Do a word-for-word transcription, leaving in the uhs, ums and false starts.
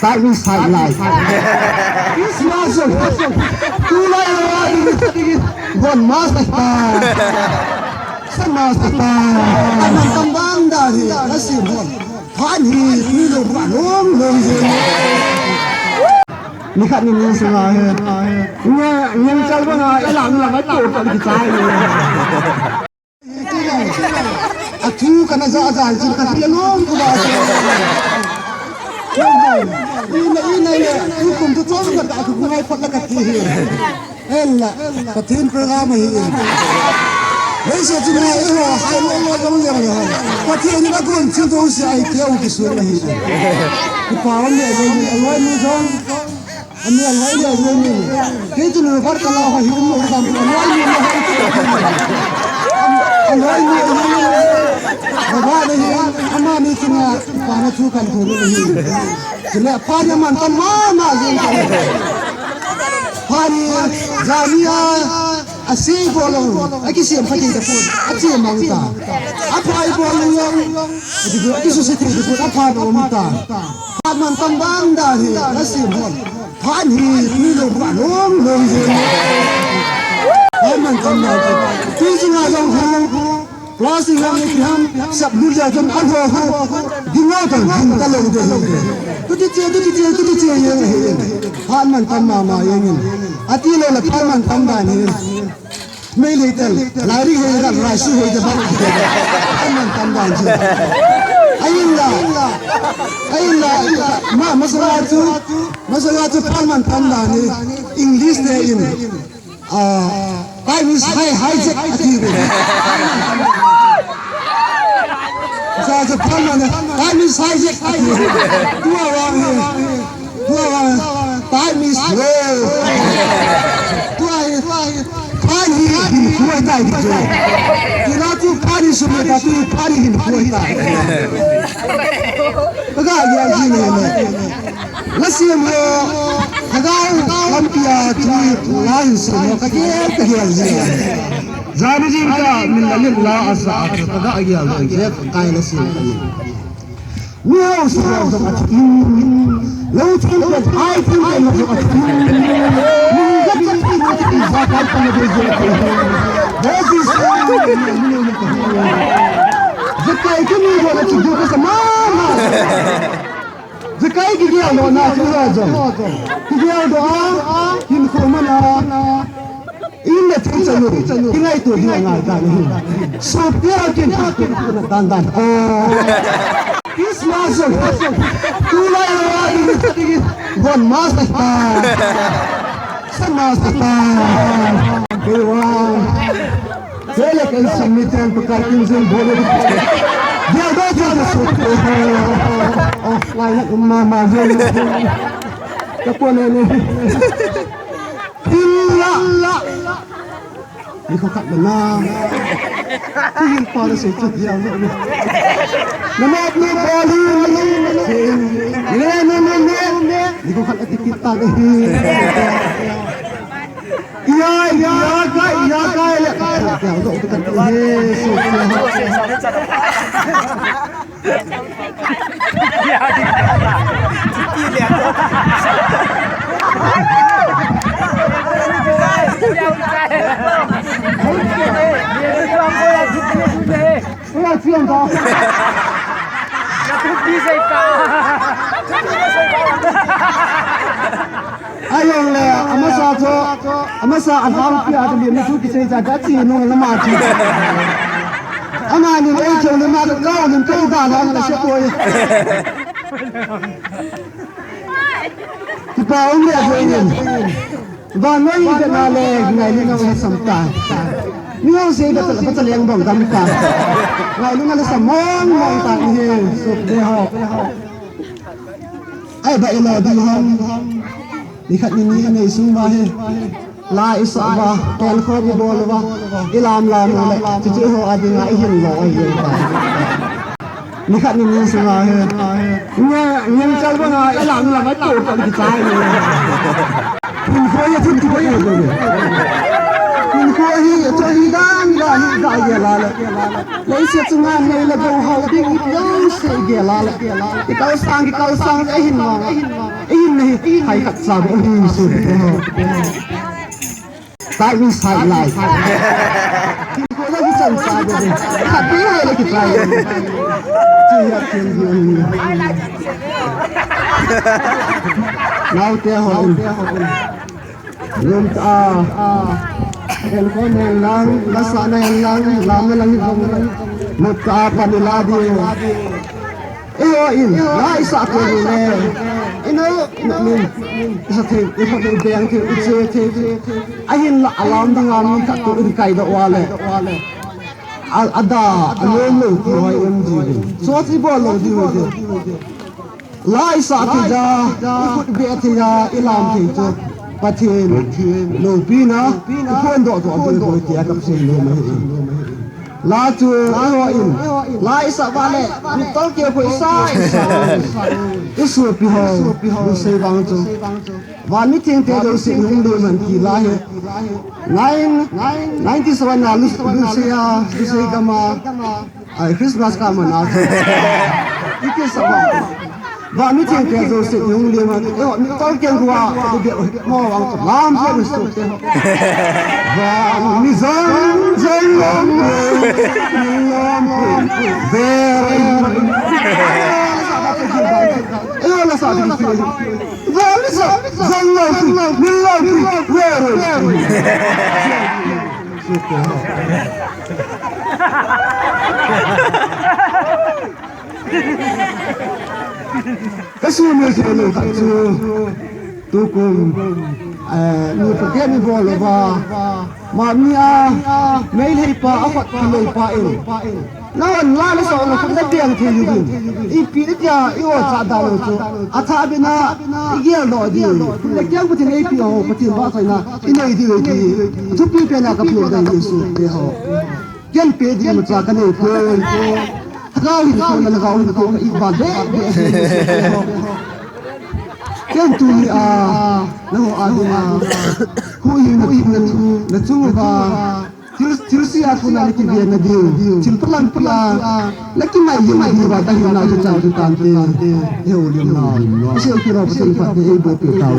Side in side light. Christmas song. Tulai la ding ding. Bon mas ta. Sa mas ta. Aman tam bang da hi. Lasi bon. Phan hi. Ni lo ba long long. Ni khat ni ni sa he. Ni ni chal ba na ila mi la mai to ka ki chai. Athu kana ja ja chin ka pi alom ku ba. Ina ina ina, tu kum tu chom ka ta ku ngai phot la ka ti hi. Ella, Pathen program hi. Nei sa chin na e ho, hai lo lo jong jong. Pathen ni ba kun chin tu si ai ke u ki su na hi. Ku pa wan le jong, aloi ni jong. Ani alhoi le le ni. Kei chu nu khat ka la ho hi um lo dam alhoi ni na ho. Alhoi ni. Baba ni hi ama ni chu na pa na chu kan thu ni hi. Chule pa ni man tan ma ma jin ka. Pa ni ja ni a a si ko lo. A ki siam pha ki ta pun. A chi mang ta. A phai ko lo. A ki su si ti ko a pha no um ta. Pa man tan bang da hi. A si ho. Phan hi, tui lo ba long long jin. Phan man tam na. Tui jing a long ho. Plastic lang ni ham, sap lu ja jong an ho ho. Ding lo kan hin ta lo de hi. Tu ti ti, tu ti ti, tu ti ti yang hi. Phan man tam ma ma yang hin. Ati lo la phan man tam da ni. Mei le tel, lai ri hei ram, lai su hei de bang. Phan man tam dan ji. Ayin la, ayin la, ma, masala chu, masala chu phan man tam dan ni, English le in. Ah, time is high, hijack, ati. Sa chu phan man, time is hijack, ati. Tua wang he. Tua, time is slow. Tua hi, phan hi, hin khuai tai ti chu. Ina tu phan hi sum ta tu phan hi hin khuai tai. Kaga ya ji ne ne. La siam ho, kaga lampi a tu la hin sum ho, kage, kage ji. Jani jing ka, min la lim la asa, kaga ya lo je, kai la siam ka ni. Mi hausa ho jong a thi in. Lou thim pen, ai thim pen ho jong a thi in. Mi jat jat thim ho jong a thi in. Jat jat thim ho jong a thi in. That is why. Jakai kimi ho la chu du ka sa mama. Jakai kigel lona chu ho jong. Kigel do a, hinkho mana. In le thil chanu, in ai tu hi ngai ta ni. So pia kin, kin, kin, dan, dan. Oh. Christmas song. Tulai la ding ding. Bon mas ta. Sa mas ta. Kei wa. Kei le kan sum ni ten pa kar kin jin bole. Dia do dia so. Oh, lai na ma ma jin. Ka po ne ne. Thil la. Ni ko khat na. Thil pa la se chu dia lo. Na ma ni pa lu. Ne ne ne ne. Ni ko khat ti kita de. Ya ya ka ya ka le. Ya lo tu kan he su. Ayong le, amasa cho, amasa a hang pi a cho, ni chu kisei cha cha chi nung la ma chi. Ama ni ei cho ni ma ka kau ni ka da la na se koi. Kipa um le a ni. Vannoi ka na le, ngailutna la sam ta. Ni ho se ka cha, ka cha leng bang dam ta. Ngailutna la sam mong mong ta ni he, suk de ho. Ai ba ilo ding ham. Ni khat ni ni anei sung ba he. La i sa ba, tel kho i bol ba. I lam lam le, chichi ho a ding a i hin lo a hin ba. Ni khat ni ni sung ba he. Ni, ni chal ba na i lam lam a to ka ki chai ni. Kun kho ya thut ki ba ya ni. Kun Ko hi, to hi dan, dan, dan, gel a le. Leiset chunga nei le gou hao ding, yo se gel a le. Kikal sang, kikal sang, ahin ngong. Ahin nei, hai khat sa, ahin su. Sai mi sai lai. Ko le ki chan sa de. Khat bi hai le ki try. Chi ya kin di. Naote ho. Lum ta. El ko ne lang, la sa ne lang, la me lang hi bong. Mut ka pa ni la di. Eiho in, la i sa te ni le. Ino, ino min. I sa te, i pha te, i beng te, i che te. Ahin la alam ding a mi khat to in kai doh uva le. A, a da, a lom lo ti hoi em ji vin. So ti bol lo di hoi de. La i sa thei ja, i khut be thei ja, i lam thei chu. Pathen, loupina, i phondoh chu a boi boi ti a ka sei nom ahi. La chu, eiho in, la i sa va le, mi tol keu khu i sa, i sa. I sopi ho, mi sei vang chu. Van mithengte jouse i hung lem hen ti la hi. Nine, ninety seven a Lu-, Lucia, Lucia gam a, ai, Christmas ka man a. I kisa va. Van mithengte jouse i hung lem hen. Eiho, mi tol keng khu a, i be mo vang chu lam se mi su te ho. Van mi jong, jong lam, lam, very. Eiho, la sa ti. Vale, sa, sa, lau, pi, lau, pi, lau, pi. Ka sumil thei lou khat chu, tukum, eh, mi phaten i bol uva, Mami a, Meitei pa, a khut kiloi pa in. Nahon la le sa na khut na piang thei uvin. Ipi na tia i o cha da lo chu. A tha bina, i gel doh di. Le kiang Pathen ipi o, Pathen ba sai na, i nei di ti. Thupi pe na ka pi da Jesu te ho. Ken pe di ma cha ka nei pe. Lhagao hin ko na lhagao hin ko ka i ba de. Ken tuni a, na ho a ding a. Hu hin na, na, na chung uva. Thil, thil sia kona na kive na diu. Thil palang pia. Na kingai lim na diu va ta hin na chu chan chu tan te. He u lim na. Ise u kiro pa sen pa te ei bo pe ta u.